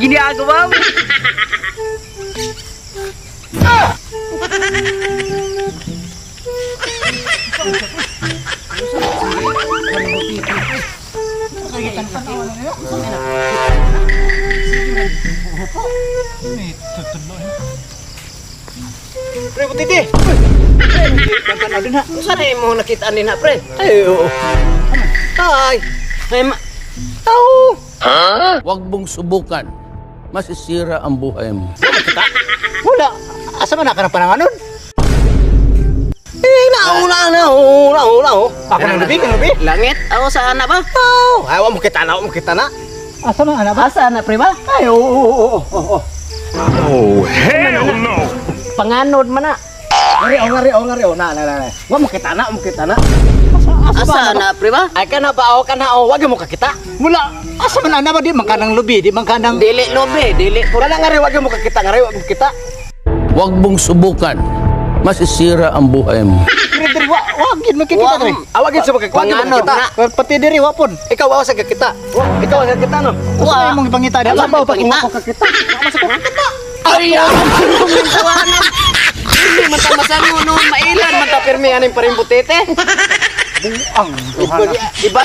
Ginagawa mo. Pre, butiti. Unsa na imo nakita ni na, pre? Ay, oo. Ay. Ay ma. Tao. Huwag mong subukan. Masisira ang buhay mo. Wala. Asa man ka na pananganon? Eh, nauna na, una, una, oh. Ako nang lubi, kang lubi. Langit, ako sa ana ba? Oh, ay, wa mo kita na, wa mo kita na. Asa man ana ba? Asa ana, pre ba? Ay, oo, oo, oo, oo. Panganod man na. Ngari, oh, ngari, oh, ngari, oh, na, na, na, na. Wa mo kita na, wa mo kita na. Asa ana, pre ba? Ay, kana ba, oh, kana, oh, wag mo kakita. Wala. Asa man ana ba di man kanang lubi, di man kanang Dili lobe, dili po. Kana ngari, wag mo kakita, ngari, wag mo kita. Huwag mong subukan. Masisira ang buhay mo. Diri, diri, wa, wag gid mo kita Wa- diri. Ah, wag gid sa makakita, wag gid mo Panganod kakita. na. Pati diri wa pon. Ikaw wa sa kakita. Ikaw wa kakita no. Wa. Wa imong ipangita di Wala ba pa kung ipangita. ako kakita. Wa man sa ko kakita. Ay, Hindi man ta masango noon, mailan man ta pirmi aning paring butete. Ang Iba.